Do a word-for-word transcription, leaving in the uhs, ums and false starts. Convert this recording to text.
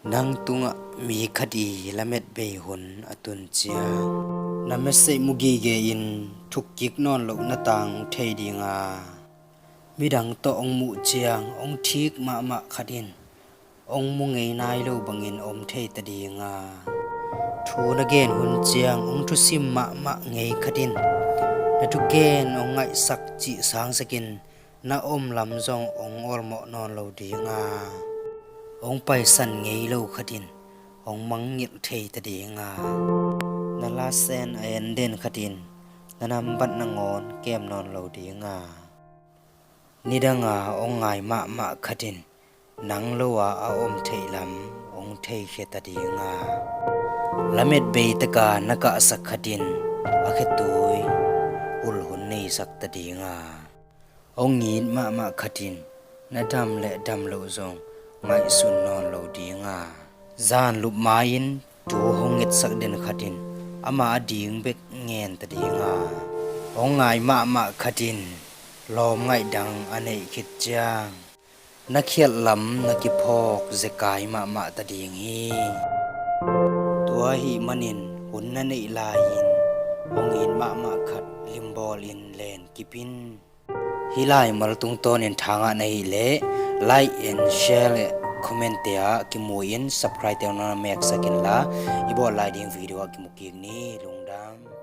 Nang tungah mi khat i lamet bei hun a tun ciang, na message mu gige in thukkik nawn loh na tang thei dinga, midang tawh hong muh ciang hong thik mahmah khat in hong mu ngei nai lo bangin om thei ta dinga, thu na gen hun ciang hong thusim mahmah ngei khat in na thugen hong ngaihsak cih sangsakin na om lam zong hong olmawh nawn lo dinga, hong paisan ngei lo khat in hong mangngilh thei ta dinga, na lasen a en den khat in na nambat nangawn kem nawn lo dinga, nidanga hong ngai mahmah khat in nang lo a a om theih lam hong theikhia ta dinga, lamet beitaka na kahsak khat in a khetui ulhun neisak ta dinga, hong it mahmah khat in na dam le dam loh zong ngaihsun nawn lo dinga, zan lup ma-in thu hong ngetsak den khat in ama a ding bek ngen ta dinga, hong ngai mahmah khat in lawm ngaihdang a neih khit ciang na khialh lam na kiphawk zekai mahmah ta ding hi. Tua ahih manin hun na neih lai-in hong it mahmah khat limbawl in len kip in. Hih laimal tungtawnin thangah na hih leh like and share le comment te ah kimu in, subscribe te na meksak inla i bawl lai ding video ah kimu kik ni. Lungdam.